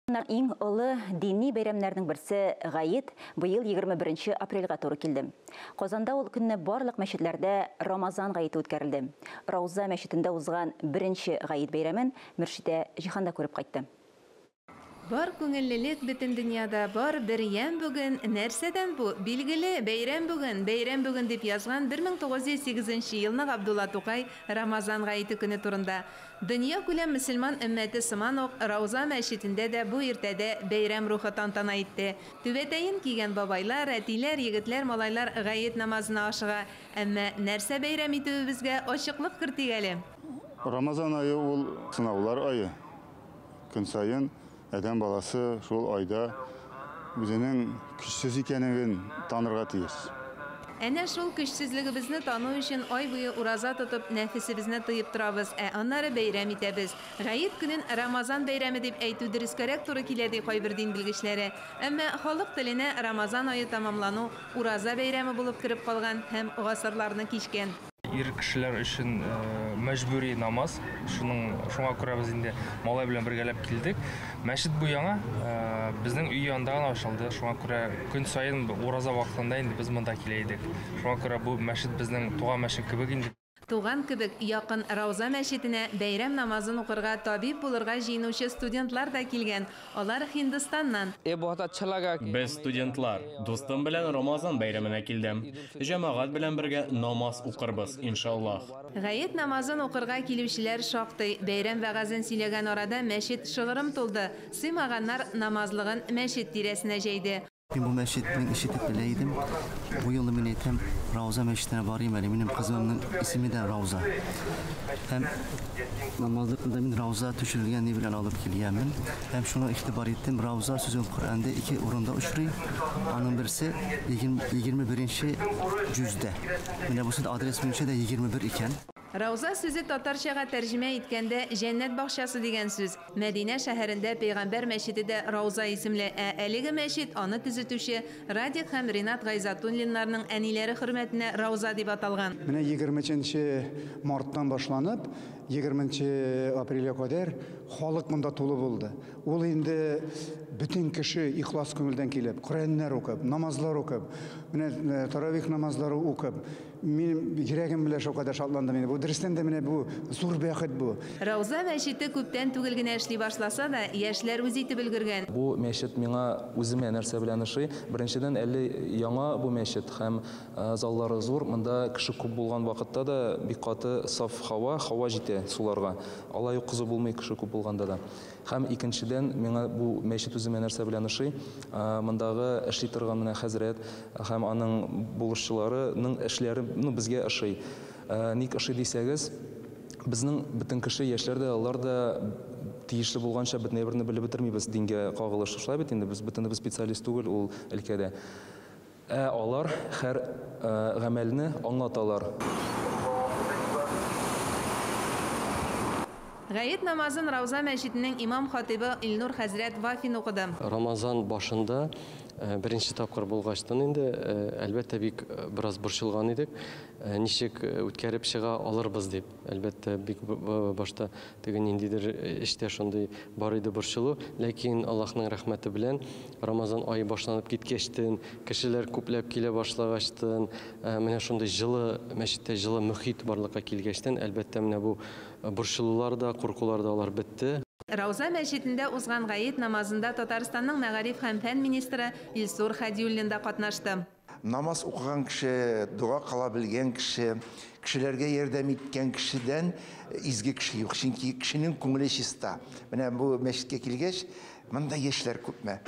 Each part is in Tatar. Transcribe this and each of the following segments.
Иң олы дини бәйрәмнәрнең берсе Гает быел 21 апрельгә туры килде. Казанда ул көнне барлык мәчетләрдә Рамазан гаете үткәрелде. Рауза мәчетендә узган беренче гает бәйрәмен Мөршидә Җиһан да күреп кайтты. Бар күңеллелек бөтен дөньяда, бар бер ямь бүген. Нәрсәдән бу? Билгеле, бәйрәм бүген, бәйрәм бүген, дип язган 1908 елны Габдулла Тукай Рамазан гаете көне турында. Дөньякүләм мөселман өммәте сыман ук Рауза мәчетендә дә бу иртәдә бәйрәм рухы тантана итте. Түбәтәен кигән бабайлар, әтиләр, егетләр, малайлар гает намазына ашыга. Әмма нәрсә бәйрәм итүебезгә ачыклык кертик әле. Рамазан ае ул сынаулар ае. Көн саен адәм баласы шул айда үзенең көчсез икәнлеген танырга тиеш. Әнә шул көчсезлегебезне тану өчен ай буе ураза тотып, нәфесебезне тыеп торабыз, ә аннары бәйрәм итәбез. Гает көнен Рамазан бәйрәме дип әйтү дөрескәрәк туры килә, ди кайбер дин белгечләре. Әмма халык теленә Рамазан ае тәмамлану ураза бәйрәме булып кереп калган һәм гасырларны кичкән. Ир кешеләр өчен мәҗбүри намаз, шуңа күрә без инде малай белән бергәләп килдек. Мәчет бу яңа, безнең өй янында гына ачылды, шуңа күрә көн саен ураза вакытында инде без монда килә идек. Шуңа күрә бу мәчет безнең туган мәчет кебек инде. Туган кебек якын Рауза мәчетенә бәйрәм намазын укырга табиб булырга җыенучы студентлар да килгән. Алар Һиндстаннан. Без студентлар. Дустым белән Рамазан бәйрәменә килдем. Җәмәгать белән бергә намаз укырбыз, иншаллаһ. Гает намазын укырга килүчеләр шактый. Бәйрәм вәгазен сөйләгән арада мәчет шыгрым тулды. Сыймаганнар намазлыгын мәчет тирәсенә җәйде. Мин бу мәчетне ишетеп белә идем. Бу юлы мин әйтәм, Рауза мәчетенә барыйм әле. Минем кызымның исеме дә Рауза. Һәм намазлыкны да мин Рауза төшерелгән ни белән алып килгәнмен. Һәм шуңа игътибар иттем, Рауза сүзе Коръәндә ике урында очрый. Аның берсе 21 җүздә. Менә бусы да адрес буенча да 21 икән. Рауза сүзе татарчага тәрҗемә иткәндә җәннәт бакчасы дигән сүз. Мәдинә шәһәрендә пәйгамбәр мәчете дә Рауза исемле, ә әлеге мәчет аны төзетүче Радик һәм Ринат Гайзатуллиннарның әниләре хөрмәтенә Рауза дип аталган. Менә 20 марттан башланып, 20 апрельгә кадәр халык монда тулы булды. Ул инде бөтен кеше ихлас күңелдән килеп, Коръәннәр укып, намазлар укып, менә таравих намазлары укып, минем йөрәгем белән шулкадәр шатландым инде. Бу дөрестән дә менә бу зур бәхет бу. Рауза мәчете күптән түгел генә эшли башласа да, яшьләр үз итеп өлгергән. Бу мәчет миңа үземә нәрсә белән ошый? Беренчедән, әле яңа бу мәчет һәм заллары зур. Монда кеше күп булган вакытта да бик каты саф һава, һава җитә суларга. Алай ук кызу булмый кеше күп булганда да. Һәм икенчедән, миңа бу мәчет үземә нәрсә белән ошый? Мондагы эшли торган менә хәзрәт һәм аның булышчыларының эшләре, безгә ошый. Ник ошый дисәгез, безнең бөтен кеше, яшьләр дә, алар да тиешле булганча бөтен әйберне белеп бетермибез дингә кагылыш. Шулай бит инде, без бөтенебез специалист түгел ул өлкәдә. Ә алар һәр гамәлне аңлаталар. Гает намазын Рауза мәчетенең имам хатибы Илнур хәзрәт Вафин укыды. Рамазан башында беренче тапкыр булгачтан инде, әлбәттә, бик бераз борчылган идек. Ничек үткәреп чыга алырбыз дип. Әлбәттә, бик башта теге ниндидер эштә шундый бар иде борчылу, ләкин Аллаһның рәхмәте белән Рамазан ае башланып киткәчтен, кешеләр күпләп килә башлагачтын, менә шундый җылы мәчеттә җылы мөхит барлыкка килгәчтен, әлбәттә, менә бу борчылулар да, куркулар да алар бетте. Рауза мәчетендә узган гает намазында Татарстанның мәгариф һәм фән министры Илсур Хәдиуллин да катнашты. Намаз укыган кеше, дога кыла белгән кеше, кешеләргә ярдәм иткән кешедән изге кеше юк. Чөнки кешенең күңеле чиста. Менә бу мәчеткә килгәч, монда яшьләр күпме?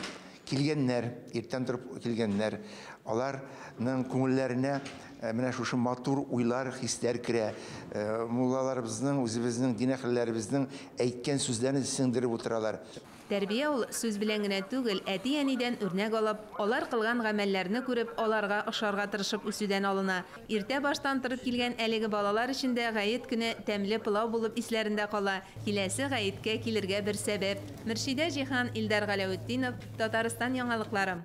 Килгәннәр, иртән торып килгәннәр. Аларның күңелләренә менә шушы матур уйлар, хисләр керә. Муллаларыбызның, үзебезнең дин әһелләребезнең әйткән сүзләрен сеңдереп утыралар. Тәрбия ул сүз белән генә түгел, әти-әнидән үрнәк алып, алар кылган гамәлләрне күреп, аларга ошарга тырышып үсүдән алына. Иртә баштан торып килгән әлеге балалар өчен дә гает көне тәмле пылау булып исләрендә кала. Киләсе гаеткә килергә бер сәбәп. Мөршидә Җиһан, Илдар Галәүтдинов, Татарстан яңалыклары.